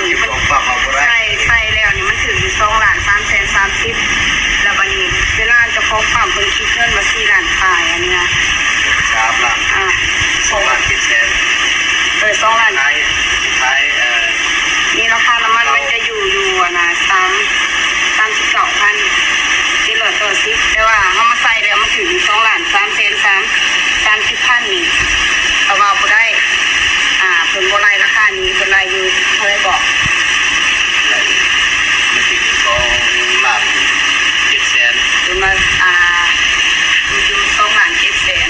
ຂອງປ້ຳເອົາບໍ່ໄດ້ ໃສ່ ໃສ່ແລ້ວນີ້ມັນຖືກຢູ່ສອງລ້ານສາມແສນສາມສິບ ແລ້ວບັດນີ້ເວລາເຈົ້າຂອງປ້ຳເພິ່ນຄິດເງິນມາສີ່ລ້ານປາຍ ອັນນີ້ນະ ສາມລ້ານ ອ່າ ສອງລ້ານເຈັດແສນ ເອີ ສອງລ້ານ ຂາຍ ຂາຍ ເອີ ນີ້ລາຄານ້ຳມັນມັນຈະຢູ່ ຢູ່ ອັນນະ ສາມ ສາມສິບເກົ້າພັນເຈັດຮ້ອຍເກົ້າສິບ ແຕ່ວ່າເຮົາມາໃສ່ແລ້ວມັນຖືກຢູ່ສອງລ້ານສາມແສນສາມ ສາມສິບພັນນີ້ ເຂົາວ່າບໍ່ໄດ້ ອ່າ ເພິ່ນບໍ່ໄລ່ລາຄານີ້ ເພິ່ນໄລ່ຢູ່ເທົ່າໃດເກາະ? ໄລ່ ມັນຖືກຢູ່ສອງລ້ານເຈັດແສນ ເພິ່ນວ່າ ອ່າ ຢູ່ສອງລ້ານເຈັດແສນ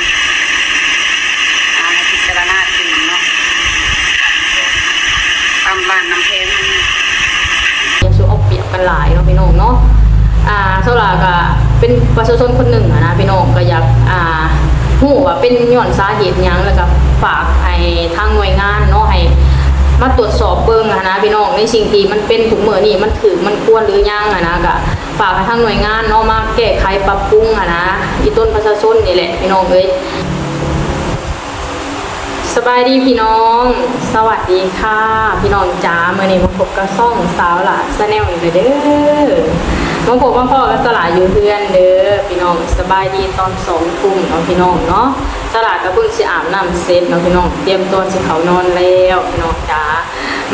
ອ່າ ໃຫ້ພິຈາລະນາຕື່ມເນາະ ຕາມບ້ານນ້ຳແພງ ຢ່າສູ່ເອົາປຽບກັນຫຼາຍເນາະພີ່ນ້ອງເນາະ. ອ່າ ສາວຫຼ້າກະເປັນປະຊາຊົນຄົນໜຶ່ງຫັ້ນນະພີ່ນ້ອງ ກະຢາກ ອ່າ ຮູ້ວ່າເປັນຍ້ອນສາເຫດຫຍັງ ແລ້ວກະຝາກໃຫ້ທາງໜ່ວຍງານເນາະ ໃຫ້ມາຕວດສອບເບິ່ງຫັ້ນນະພີ່ນ້ອງ ໃນສິ່ງທີ່ມັນເປັນທຸກມື້ນີ້ ມັນຖືກມັນຄວນຫຼືຍັງຫັ້ນນະ ກະ ຝາກໃຫ້ທາງໜ່ວຍງານເນາະ ມາແກ້ໄຂປັບປຸງຫັ້ນນະ ອີ່ຕົນປະຊາຊົນນີ້ແຫຼະພີ່ນ້ອງເອີຍ. ສະບາຍດີພີ່ນ້ອງ ສະຫວັດດີຄ່ະພີ່ນ້ອງຈ໋າ ມື້ນີ້ມາພົບກັບຊ່ອງສາວຫຼ້າ Channel ອີກແລ້ວເດີ ມາພົບມາພໍ້ກັບສາວຫຼ້າຢູ່ເຮືອນເດີພີ່ນ້ອງ. ສະບາຍດີຕອນສອງທຸ່ມເນາະພີ່ນ້ອງເນາະ ສາວຫຼ້າກະເພິ່ງຊິອາບນ້ຳເສັດເນາະພີ່ນ້ອງ ຕຽມຕົວຊິເຂົ້ານອນແລ້ວພີ່ນ້ອງຈ໋າ.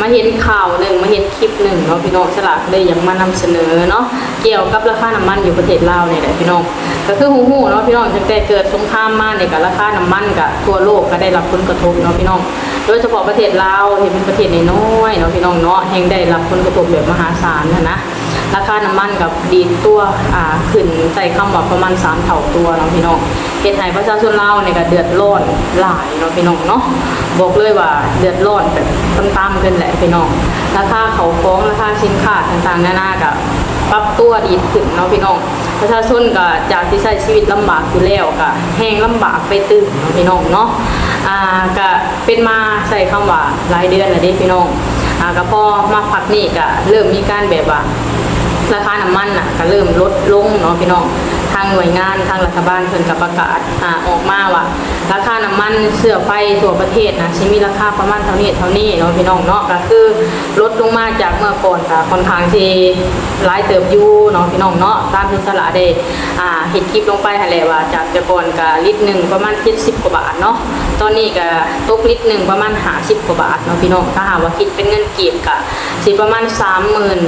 ມາເຫັນຂ່າວໜຶ່ງ ມາເຫັນຄລິບໜຶ່ງເນາະພີ່ນ້ອງ ສາວຫຼ້າກະເລີຍຢາກມານຳສະເໜີເນາະ ກ່ຽວກັບລາຄານ້ຳມັນຢູ່ປະເທດລາວນີ້ແຫຼະພີ່ນ້ອງ. ກະຄືຮູ້ໆເນາະພີ່ນ້ອງ ຕັ້ງແຕ່ເກີດສົງຄາມມານີ້ກະລາຄານ້ຳມັນກະທົ່ວໂລກກະໄດ້ຮັບຜົນກະທົບເນາະພີ່ນ້ອງ ໂດຍສະເພາະປະເທດລາວທີ່ເປັນປະເທດນ້ອຍໆເນາະພີ່ນ້ອງເນາະ ແຮ່ງໄດ້ຮັບຜົນກະທົບແບບມະຫາສານຫັ້ນນະ. ລາຄານ້ຳມັນກະດີດຕົວ ອ່າ ຂຶ້ນ ໃຊ້ຄຳວ່າປະມານສາມເທົ່າຕົວເນາະພີ່ນ້ອງ ເຮັດໃຫ້ປະຊາຊົນລາວນີ້ກະເດືອດຮ້ອນຫຼາຍເນາະພີ່ນ້ອງເນາະ ບອກເລີຍວ່າເດືອດຮ້ອນແບບຕ່ຳໆຂຶ້ນແຫຼະພີ່ນ້ອງ. ລາຄາເຂົ້າຂອງ ລາຄາສິນຄ້າຕ່າງໆນານາກະປັບຕົວດີດຂຶ້ນເນາະພີ່ນ້ອງ. ປະຊາຊົນກະຈາກທີ່ໃຊ້ຊີວິດລຳບາກຢູ່ແລ້ວ ກະແຮ່ງລຳບາກໄປຕື່ມເນາະພີ່ນ້ອງເນາະ. ອ່າ ກະ ເປັນມາໃຊ້ຄຳວ່າຫຼາຍເດືອນແລ້ວເດ້ພີ່ນ້ອງ ອ່າ ກະພໍມາພັກນີ້ກະເລີ່ມມີການແບບວ່າ ລາຄານ້ຳມັນນະກະເລີ່ມລົດລົງເນາະພີ່ນ້ອງ. ທາງໜ່ວຍງານ ທາງລັດຖະບານເພິ່ນກະປະກາດ ອ່າ ອອກມາວ່າ ລາຄານ້ຳມັນເຊື້ອໄຟທົ່ວປະເທດນະ ຊິມີລາຄາປະມານເທົ່ານີ້ເທົ່ານີ້ເນາະພີ່ນ້ອງເນາະ ກະຄືລົດລົງມາຈາກເມື່ອກ່ອນກະຄ່ອນຂ້າງຊິຫຼາຍເຕີບຢູ່ເນາະພີ່ນ້ອງເນາະ. ຕາມທີ່ສາວຫຼ້າໄດ້ ອ່າ ເຮັດຄລິບລົງໄປຫັ້ນແຫຼະວ່າ ຈາກແຕ່ກ່ອນກະລິດໜຶ່ງປະມານເຈັດສິບກວ່າບາດເນາະ ຕອນນີ້ກະຕົກລິດໜຶ່ງປະມານຫ້າສິບກວ່າບາດເນາະພີ່ນ້ອງ. ຖ້າຫາກວ່າຄິດເປັນເງິນກີບກະຊິປະມານສາມໝື່ນ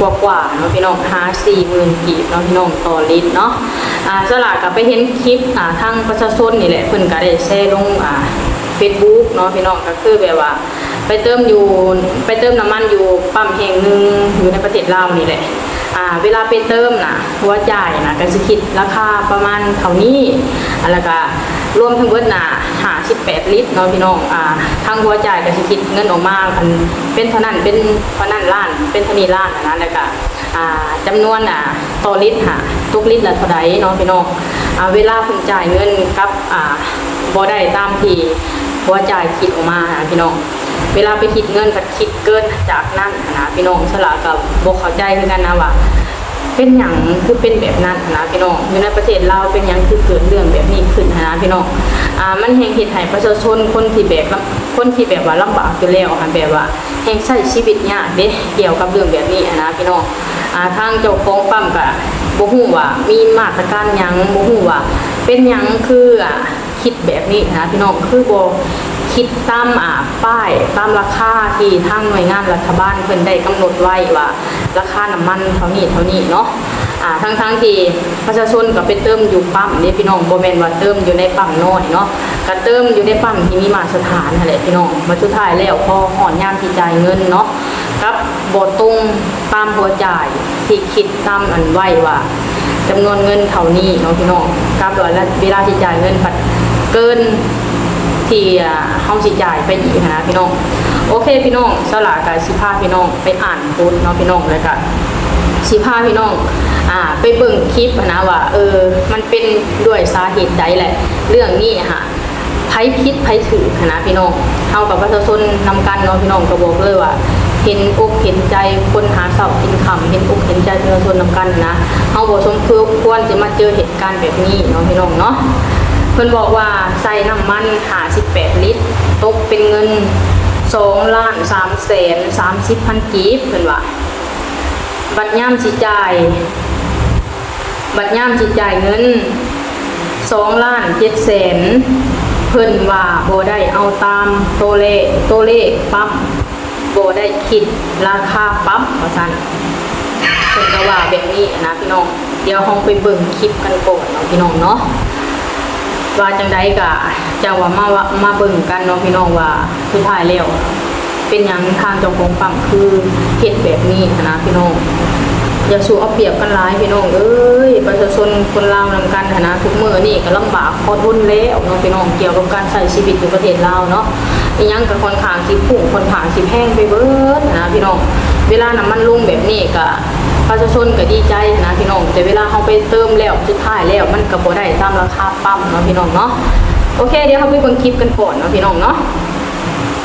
ກວ່າໆເນາະພີ່ນ້ອງ ຫາສີ່ໝື່ນກີບເນາະພີ່ນ້ອງ ຕໍ່ລິດເນາະ. ອ່າ ສາວຫຼ້າກະໄປເຫັນຄລິບ ອ່າ ທາງປະຊາຊົນນີ້ແຫຼະ ເພິ່ນກະໄດ້ແຊລົງ ອ່າ Facebook ເນາະພີ່ນ້ອງ ກະຄືແບບວ່າ ໄປເຕີມຢູ່ ໄປເຕີມນ້ຳມັນຢູ່ປ້ຳແຫ່ງໜຶ່ງຢູ່ໃນປະເທດລາວນີ້ແຫຼະ. ອ່າ ເວລາໄປເຕີມນະ ຫົວຈ່າຍນະກະຊິຄິດລາຄາປະມານເທົ່ານີ້ ແລ້ວກະລວມທັງເບິດນະຫ້າສິບແປດລິດເນາະພີ່ນ້ອງ. ອ່າ ທາງຫົວຈ່າຍກະຊິຄິດເງິນອອກມາ ອັນ ເປັນເທົ່ານັ້ນ ເປັນເທົ່ານັ້ນລ້ານ ເປັນເທົ່ານີ້ລ້ານຫັ້ນນະ ແລ້ວກະ ອ່າ ຈຳນວນ ອ່າ ຕໍ່ລິດຫັ້ນ ຕົກລິດລະເທົ່າໃດເນາະພີ່ນ້ອງ. ອ່າ ເວລາເພິ່ນຈ່າຍເງິນກັບ ອ່າ ບໍ່ໄດ້ຕາມທີ່ຫົວຈ່າຍຄິດອອກມາຫັ້ນນະພີ່ນ້ອງ. ເວລາໄປຄິດເງິນພັດຄິດເກີນຈາກນັ້ນຫັ້ນນະພີ່ນ້ອງ. ສາວຫຼ້າກະບໍ່ເຂົ້າໃຈຄືກັນນະວ່າເປັນຫຍັງຄືເປັນແບບນັ້ນຫັ້ນນະພີ່ນ້ອງ. ຢູ່ໃນປະເທດລາວເປັນຫຍັງຄືເກີດເລື່ອງແບບນີ້ຂຶ້ນຫັ້ນນະພີ່ນ້ອງ. ອ່າ ມັນແຮ່ງເຮັດໃຫ້ປະຊາຊົນຄົນທີ່ແບບ ຄົນທີ່ແບບວ່າລຳບາກຢູ່ແລ້ວຫັ້ນ ແບບວ່າ ແຮ່ງໃຊ້ຊີວິດຍາກເດ້ ກ່ຽວກັບເລື່ອງແບບນີ້ຫັ້ນນະພີ່ນ້ອງ. ອ່າ ທາງເຈົ້າຂອງປ້ຳກະບໍ່ຮູ້ວ່າມີມາດຕະການຫຍັງ ບໍ່ຮູ້ວ່າເປັນຫຍັງຄື ອ່າ ຄິດແບບນີ້ຫັ້ນນະພີ່ນ້ອງ ຄືບໍ່ຄິດຕາມ ອ່າ ປ້າຍ ຕາມລາຄາທີ່ທາງໜ່ວຍງານລັດຖະບານເພິ່ນໄດ້ກຳນົດໄວ້ວ່າ ລາຄານ້ຳມັນເທົ່ານີ້ເທົ່ານີ້ເນາະ. ອ່າ ທັງໆທີ່ປະຊາຊົນກະໄປເຕີມຢູ່ປ້ຳເດ້ພີ່ນ້ອງ ບໍ່ແມ່ນວ່າເຕີມຢູ່ໃນປ້ຳນ້ອຍເນາະ ກະເຕີມຢູ່ໃນປ້ຳທີ່ມີມາດຕະຖານຫັ້ນແຫຼະພີ່ນ້ອງ. ບັດສຸດທ້າຍແລ້ວພໍຮອດຍາມທີ່ຈ່າຍເງິນເນາະ ກັບບໍ່ຕົງຕາມຫົວຈ່າຍທີ່ຄິດຕາມອັນໄວ້ວ່າ ຈຳນວນເງິນເທົ່ານີ້ເນາະພີ່ນ້ອງ ກັບວ່າເວລາທີ່ຈ່າຍເງິນພັດເກີນທີ່ ອ່າ ເຮົາຊິຈ່າຍໄປອີກຫັ້ນນະພີ່ນ້ອງ. ໂອເຄພີ່ນ້ອງ ສາວຫຼ້າກະຊິພາພີ່ນ້ອງໄປອ່ານບົດເນາະພີ່ນ້ອງ ແລ້ວກະຊິພາພີ່ນ້ອງ ອ່າ ໄປເບິ່ງຄລິບຫັ້ນນະວ່າ ເອີ ມັນເປັນດ້ວຍສາເຫດໃດ ແລະ ເລື່ອງນີ້ຫາ ໃຜຜິດໃຜຖືກຫັ້ນນະພີ່ນ້ອງ. ເຮົາກັບປະຊາຊົນນຳກັນເນາະພີ່ນ້ອງ ກະບອກເລີຍວ່າເຫັນອົກເຫັນໃຈຄົນຫາເຊົ້າກິນຄ່ຳ ເຫັນອົກເຫັນໃຈປະຊາຊົນນຳກັນຫັ້ນນະ. ເຮົາບໍ່ສົມຄວນຊິມາເຈີເຫດການແບບນີ້ເນາະພີ່ນ້ອງເນາະ. ເພິ່ນບອກວ່າໃສ່ນ້ຳມັນຫ້າສິບແປດລິດ ຕົກເປັນເງິນ ສອງລ້ານສາມແສນສາມສິບພັນກີບ ເພິ່ນວ່າ. ບັດຍາມຊິຈ່າຍ ບັດຍາມຊິຈ່າຍເງິນສອງລ້ານເຈັດແສນ ເພິ່ນວ່າບໍ່ໄດ້ເອົາຕາມໂຕເລກ ໂຕເລກປ້ຳ ບໍ່ໄດ້ຄິດລາຄາປ້ຳ ວ່າຊັ້ນ. ເພິ່ນກໍວ່າແບບນີ້ນະພີ່ນ້ອງ. ດຽວເຮົາໄປເບິ່ງຄລິບກັນກ່ອນເນາະພີ່ນ້ອງເນາະ ວ່າຈັ່ງໃດກະຈັ່ງວ່າມາ ມາເບິ່ງກັນເນາະພີ່ນ້ອງ ວ່າສຸດທ້າຍແລ້ວເປັນຫຍັງທາງເຈົ້າຂອງປ້ຳຄືເຮັດແບບນີ້ຫັ້ນນະພີ່ນ້ອງ. ຢ່າສູ່ເອົາປຽບກັນຫຼາຍພີ່ນ້ອງເອີຍ ປະຊາຊົນຄົນລາວນຳກັນຫັ້ນນະ ທຸກມື້ນີ້ກໍລຳບາກພໍທົນແລ້ວເນາະພີ່ນ້ອງ ກ່ຽວກັບການໃຊ້ຊີວິດຢູ່ປະເທດລາວເນາະ. ອີ່ຫຍັງກໍຄ່ອນຂ້າງຊິພຸ້ງ ຄ່ອນຂ້າງຊິແພງໄປເບິດຫັ້ນນະພີ່ນ້ອງ. ເວລານ້ຳມັນລົງແບບນີ້ກະ ປະຊາຊົນກໍດີໃຈນະພີ່ນ້ອງ ແຕ່ເວລາເຮົາໄປເຕີມແລ້ວ ສຸດທ້າຍແລ້ວມັນກໍບໍ່ໄດ້ຕາມລາຄາປ້ຳເນາະພີ່ນ້ອງເນາະ. ໂອເຄ ດຽວເຮົາໄປເບິ່ງຄລິບກັນກ່ອນເນາະພີ່ນ້ອງເນາະ.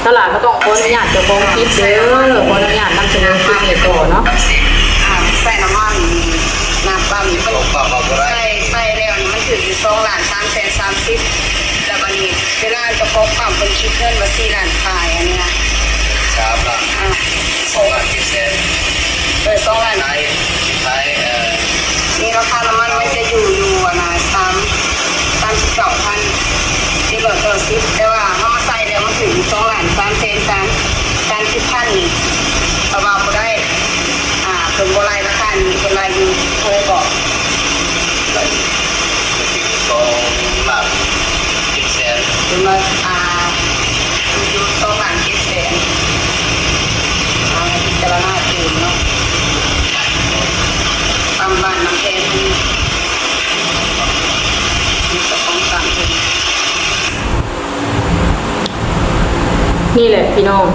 ສາລາກໍຕ້ອງຂໍອະນຸຍາດເຈົ້າຂອງຄລິບເດີ ຂໍອະນຸຍາດນຳສະເໜີຄລິບນີ້ຕໍ່ເນາະ. ອາ ໃສ່ນ້ຳມັນ ນ້ຳປ້ຳນີ້ມັນ ໃສ່ ໃສ່ແລ້ວນີ້ມັນຖືກຢູ່ສອງລ້ານສາມແສນສາມສິບ ແລ້ວບັດນີ້ ເວລາເຈົ້າຂອງປ້ຳເພິ່ນຄິດເງິນວ່າສີ່ລ້ານປາຍ ອັນນີ້ນະ ສາມລ້ານ ອາ ສອງລ້ານເຈັດແສນ ເອີ ສອງລ້ານ ຂາຍ ຂາຍ ເອີ ນີ້ລາຄານ້ຳມັນມັນຈະຢູ່ ຢູ່ ອັນນ່າ ສາມ ສາມສິບເກົ້າພັນເຈັດຮ້ອຍເກົ້າສິບ ແຕ່ວ່າເຮົາມາໃສ່ແລ້ວມັນຖືກສອງລ້ານສາມແສນສາມ ສາມສິບພັນນີ້ ເພາະວ່າບໍ່ໄດ້ ອາ ເພິ່ນບໍ່ໄລ່ລາຄານີ້ ເພິ່ນໄລ່ຢູ່ເທົ່າໃດເກາະ? ສອງລ້ານເຈັດແສນ ເພິ່ນວ່າ ອາ ຢູ່ສອງລ້ານເຈັດແສນ ອາ ພິຈາລະນາຕື່ມເນາະ ຕາມບ້ານນ້ຳແພງ ເຈົ້າຂອງປ້ຳເພິ່ນ. ນີ້ແຫຼະພີ່ນ້ອງ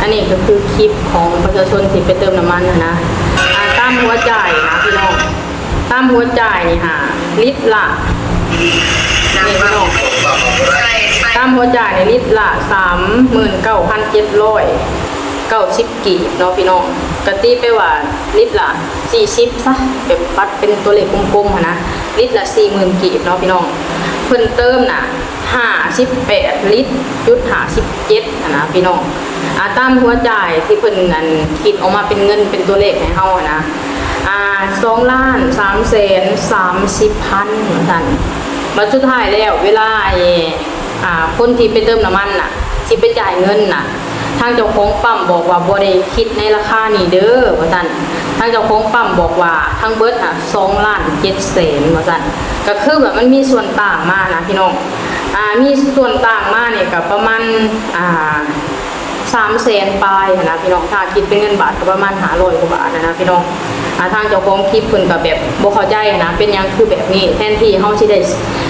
ອັນນີ້ກໍຄືຄລິບຂອງປະຊາຊົນທີ່ໄປເຕີມນ້ຳມັນຫັ້ນນະ. ອາ ຕາມຫົວຈ່າຍນະພີ່ນ້ອງ ຕາມຫົວຈ່າຍນີ້ຫາ ລິດລະ ນີ້ພີ່ນ້ອງ ຕາມຫົວຈ່າຍນີ້ລິດລະສາມໝື່ນເກົ້າພັນເຈັດຮ້ອຍເກົ້າສິບກີບເນາະພີ່ນ້ອງ. ກະຕີໄປວ່າລິດລະສີ່ສິບຊະ ແບບປັດເປັນຕົວເລກກົມໆຫັ້ນນະ ລິດລະສີ່ໝື່ນກີບເນາະພີ່ນ້ອງ. ເພິ່ນເຕີມນະ ຫ້າສິບແປດລິດຈຸດຫ້າສິບເຈັດຫັ້ນນະພີ່ນ້ອງ. ອາ ຕາມຫົວຈ່າຍທີ່ເພິ່ນ ອັນ ຄິດອອກມາເປັນເງິນເປັນຕົວເລກໃຫ້ເຮົາຫັ້ນນະ ອາ ສອງລ້ານສາມແສນສາມສິບພັນ ວ່າຊັ້ນ. ບັດສຸດທ້າຍແລ້ວ ເວລາ ອາ ຄົນທີ່ໄປເຕີມນ້ຳມັນນະ ຊິໄປຈ່າຍເງິນນະ ທາງເຈົ້າຂອງປ້ຳບອກວ່າບໍ່ໄດ້ຄິດໃນລາຄານີ້ເດີ ວ່າຊັ້ນ. ທາງເຈົ້າຂອງປ້ຳບອກວ່າທັງເບິດນະ ສອງລ້ານເຈັດແສນ ວ່າຊັ້ນ. ກໍຄືແບບມັນມີສ່ວນຕ່າງມານະພີ່ນ້ອງ ອາ ມີສ່ວນຕ່າງມານີ້ກໍປະມານ ອາ ສາມແສນປາຍຫັ້ນນະພີ່ນ້ອງ ຖ້າຄິດເປັນເງິນບາດກໍປະມານຫ້າຮ້ອຍກວ່າບາດຫັ້ນນະພີ່ນ້ອງ. ອາ ທາງເຈົ້າຂອງຄລິບເພິ່ນກໍແບບບໍ່ເຂົ້າໃຈຫັ້ນນະ ເປັນຫຍັງຄືແບບນີ້ ແທນທີ່ເຮົາຊິໄດ້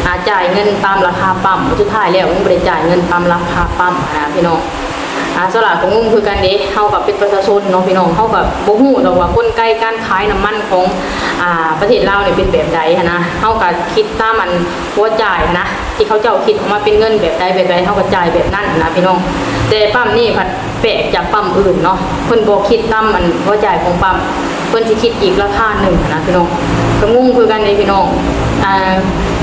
ອາ ຈ່າຍເງິນຕາມລາຄາປ້ຳ ສຸດທ້າຍແລ້ວຍັງບໍ່ໄດ້ຈ່າຍເງິນຕາມລາຄາປ້ຳຫັ້ນນະພີ່ນ້ອງ. ອາ ສາລາກໍງົງຄືກັນເດ້ ເຮົາກໍເປັນປະຊາຊົນເນາະພີ່ນ້ອງ ເຮົາກໍບໍ່ຮູ້ດອກວ່າກົນໄກການຂາຍນ້ຳມັນຂອງ ອາ ປະເທດລາວນີ້ເປັນແບບໃດຫັ້ນນະ. ເຮົາກໍຄິດຕາມ ອັນ ຫົວຈ່າຍຫັ້ນນະ ທີ່ເຂົາເຈົ້າຄິດອອກມາເປັນເງິນແບບໃດແບບໃດ ເຮົາກໍຈ່າຍແບບນັ້ນນະພີ່ນ້ອງ. ແຕ່ປ້ຳນີ້ພັດແປກຈາກປ້ຳອື່ນເນາະ ເພິ່ນບໍ່ຄິດຕາມ ອັນ ຫົວຈ່າຍຂອງປ້ຳ ເພິ່ນຊິຄິດອີກລາຄາໜຶ່ງຫັ້ນນະພີ່ນ້ອງ. ກໍງົງຄືກັນເດ້ພີ່ນ້ອງ. ອາ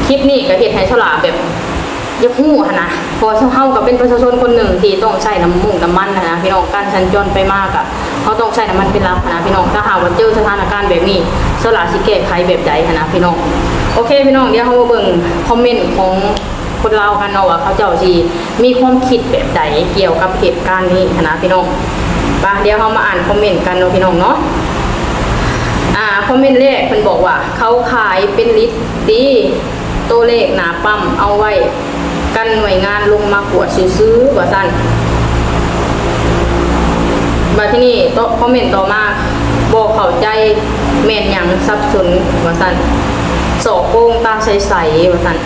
ຄລິບນີ້ກໍເຮັດໃຫ້ສາລາແບບ ຢາກຮູ້ຫັ້ນນະ ເພາະວ່າເຮົາກໍເປັນປະຊາຊົນຄົນໜຶ່ງທີ່ຕ້ອງໃຊ້ນ້ຳມົງນ້ຳມັນຫັ້ນນະພີ່ນ້ອງ ການສັນຈອນໄປມາກໍເຮົາຕ້ອງໃຊ້ນ້ຳມັນເປັນຫຼັກຫັ້ນນະພີ່ນ້ອງ. ຖ້າຫາກວ່າເຈີສະຖານະການແບບນີ້ ສາລາຊິແກ້ໄຂແບບໃດຫັ້ນນະພີ່ນ້ອງ. ໂອເຄພີ່ນ້ອງ ດຽວເຮົາມາເບິ່ງຄອມເມັນຂອງຄົນລາວກັນເນາະ ວ່າເຂົາເຈົ້າຊິມີຄວາມຄິດແບບໃດກ່ຽວກັບເຫດການນີ້ຫັ້ນນະພີ່ນ້ອງ. ປະ ດຽວເຮົາມາອ່ານຄອມເມັນກັນເນາະພີ່ນ້ອງເນາະ. ອາ ຄອມເມັນແລກເພິ່ນບອກວ່າ ເຂົາຂາຍເປັນລິດ ຕີໂຕເລກໜ້າປ້ຳເອົາໄວ້ກັນໜ່ວຍງານລົງມາກວດຊື່ໆ ວ່າຊັ້ນ. ບັດທີນີ້ຕໍ່ ຄອມເມັນຕໍ່ມາ ບໍ່ເຂົ້າໃຈແມ່ນຫຍັງ ສັບສົນ ວ່າຊັ້ນ. ສໍ້ໂກງຕາໃສໆ ວ່າຊັ້ນ.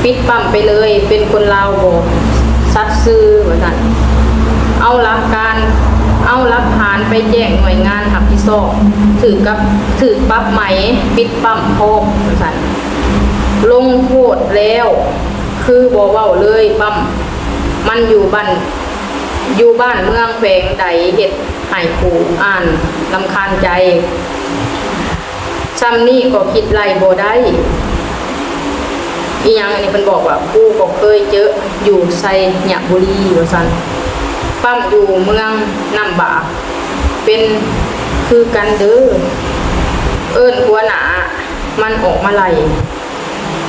ປິດປ້ຳໄປເລີຍ ເປັນຄົນລາວບໍ່ສັດຊື່ ວ່າຊັ້ນ. ເອົາຫຼັກການ ເອົາຫຼັກຖານໄປແຈ້ງໜ່ວຍງານຮັບຜິດຊອບ ຖືກກັບ ຖືກປັບໃໝ ປິດປ້ຳພ້ອມ ວ່າຊັ້ນ. ລົງໂທດແລ້ວ ຄືບໍ່ເວົ້າເລີຍປ້ຳ ມັນຢູ່ບ້ານ ຢູ່ບ້ານເມືອງແຂວງໃດ ເຮັດໃຫ້ຜູ້ອ່ານລຳຄານໃຈ. ຊ່ຳນີ້ກໍຄິດໄລ່ບໍ່ໄດ້. ອີ່ຫຍັງອັນນີ້ ເພິ່ນບອກວ່າ ກູກໍເຄີຍເຈີຢູ່ໄຊຍະບູລີ ວ່າຊັ້ນ. ປ້ຳຢູ່ເມືອງນ້ຳບາກ ເປັນຄືກັນເດີ ເອີ້ນຫົວໜ້າມັນອອກມາໄລ່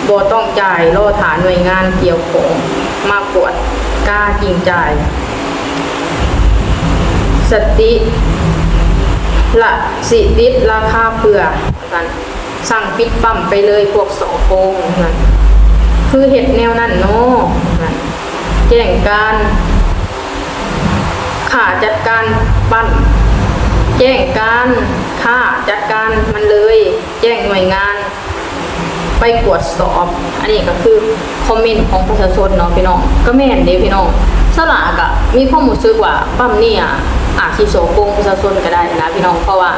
ບໍ່ຕ້ອງຈ່າຍ ລໍຖ້າໜ່ວຍງານກ່ຽວຂ້ອງມາກວດກາຈຶ່ງຈ່າຍ ສະຕິລະ ສະຕິລາຄາເພື່ອ ວ່າຊັ້ນ ສັ່ງປິດປ້ຳໄປເລີຍພວກສໍ້ໂກງ ວ່າຊັ້ນ ຄືເຮັດແນວນັ້ນເນາະ ວ່າຊັ້ນ ແຈ້ງການຂ້າຈັດການປ້ຳ ແຈ້ງການຂ້າຈັດການມັນເລີຍ ແຈ້ງໜ່ວຍງານໄປກວດສອບ. ອັນນີ້ກໍຄືຄອມເມັນຂອງປະຊາຊົນເນາະພີ່ນ້ອງ ກໍແມ່ນເດ້ພີ່ນ້ອງ ສາວຫຼ້າກໍມີຄວາມຮູ້ສຶກວ່າປ້ຳນີ້ອາດຊິສໍ້ໂກງປະຊາຊົນກໍໄດ້ນະພີ່ນ້ອງ ເພາະວ່າ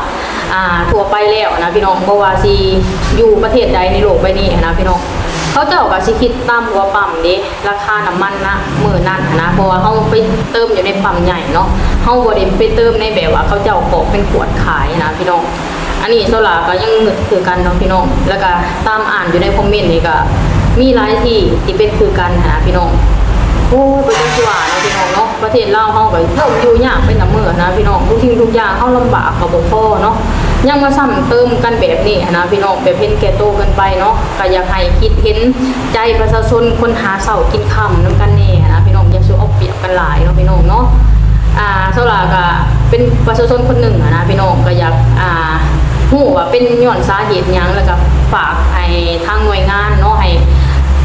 ອ່າ ທົ່ວໄປແລ້ວນະພີ່ນ້ອງ ບໍ່ວ່າຊິຢູ່ປະເທດໃດໃນໂລກໃບນີ້ນະພີ່ນ້ອງ ເຂົາເຈົ້າກໍຊິຄິດຕາມຫົວປ້ຳເດ້ ລາຄານ້ຳມັນນະມື້ນັ້ນນະ ເພາະວ່າເຮົາໄປເຕີມຢູ່ໃນປ້ຳໃຫຍ່ເນາະ ເຮົາບໍ່ໄດ້ໄປເຕີມໃນແບບວ່າເຂົາເຈົ້າກອກເປັນຂວດຂາຍນະພີ່ນ້ອງ. ອັນນີ້ສາວຫຼ້າກໍຍັງນຶກຄືກັນເນາະພີ່ນ້ອງ ແລ້ວກໍຕາມອ່ານຢູ່ໃນຄອມເມັນນີ້ກໍມີຫຼາຍທີ່ທີ່ເປັນຄືກັນນະພີ່ນ້ອງ. ໂອ້ຍ ບໍ່ຈັກຊິວ່າເນາະພີ່ນ້ອງເນາະ ປະເທດລາວເຮົາກໍເລີ່ມຢູ່ຍາກໄປນຳມື້ນະພີ່ນ້ອງ ທຸກສິ່ງທຸກຢ່າງເຮົາລຳບາກກໍບໍ່ພໍເນາະ ຍັງມາຊ້ຳເຕີມກັນແບບນີ້ຫັ້ນນະພີ່ນ້ອງ ແບບເຫັນແກ່ໂຕເກີນໄປເນາະ. ກໍຢາກໃຫ້ຄິດເຫັນໃຈປະຊາຊົນຄົນຫາເຊົ້າກິນຄ່ຳນຳກັນແດ່ຫັ້ນນະພີ່ນ້ອງ ຢ່າສູ່ເອົາປຽບກັນຫຼາຍເນາະພີ່ນ້ອງເນາະ. ອ່າ ສາວຫຼ້າກໍເປັນປະຊາຊົນຄົນໜຶ່ງຫັ້ນນະພີ່ນ້ອງ ກໍຢາກ ອ່າ ຮູ້ວ່າເປັນຍ້ອນສາເຫດຫຍັງ ແລ້ວກໍຝາກໃຫ້ທາງໜ່ວຍງານເນາະ ໃຫ້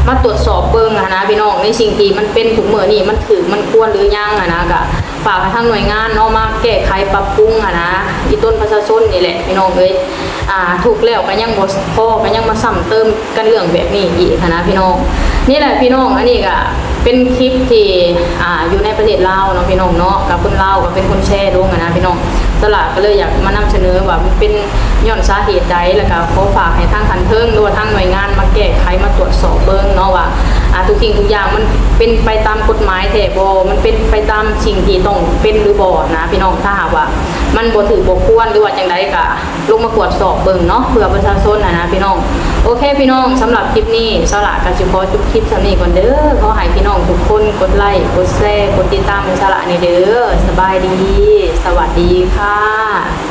ມາກວດສອບເບິ່ງຫັ້ນນະພີ່ນ້ອງ ໃນສິ່ງທີ່ມັນເປັນທຸກມື້ນີ້ ມັນຖືກມັນຄວນຫຼືຍັງຫັ້ນນະ ກໍ ຝາກໃຫ້ທາງໜ່ວຍງານເນາະ ມາແກ້ໄຂປັບປຸງຫັ້ນນະ ອີ່ຕົນປະຊາຊົນນີ້ແຫຼະພີ່ນ້ອງເອີຍ. ອ່າ ທຸກແລ້ວກໍຍັງບໍ່ພໍ ກໍຍັງມາຊ້ຳເຕີມກັນເລື່ອງແບບນີ້ອີກຫັ້ນນະພີ່ນ້ອງ. ນີ້ແຫຼະພີ່ນ້ອງ ອັນນີ້ກໍເປັນຄລິບທີ່ ອ່າ ຢູ່ໃນປະເທດລາວເນາະພີ່ນ້ອງເນາະ ກໍຄົນລາວກໍເປັນຄົນແຊລົງຫັ້ນນະພີ່ນ້ອງ. ສາວຫຼ້າກໍເລີຍຢາກມານຳສະເໜີວ່າມັນເປັນຍ້ອນສາເຫດໃດ ແລ້ວກໍຂໍຝາກໃຫ້ທາງຂັ້ນເທິງ ຫຼືວ່າທາງໜ່ວຍງານມາແກ້ໄຂ ມາກວດສອບເບິ່ງເນາະວ່າ ອ່າ ທຸກສິ່ງທຸກຢ່າງມັນເປັນໄປຕາມກົດໝາຍແທ້ບໍ່ ມັນເປັນໄປຕາມສິ່ງທີ່ຕ້ອງເປັນຫຼືບໍ່ນະພີ່ນ້ອງ. ຖ້າຫາກວ່າມັນບໍ່ຖືກບໍ່ຄວນ ຫຼືວ່າຈັ່ງໃດກໍລົງມາກວດສອບເບິ່ງເນາະ ເພື່ອປະຊາຊົນຫັ້ນນະພີ່ນ້ອງ. ໂອເຄພີ່ນ້ອງ ສຳລັບຄລິບນີ້ ສາວຫຼ້າກໍຊິຂໍຈົບຄລິບສ່ຳນີ້ກ່ອນເດີ. ຂໍໃຫ້ພີ່ນ້ອງທຸກຄົນກົດໄລ ກົດແຊ ກົດຕິດຕາມໃຫ້ສາວຫຼ້າແດ່ເດີ. ສະບາຍດີ ສະຫວັດດີຄ່ະ.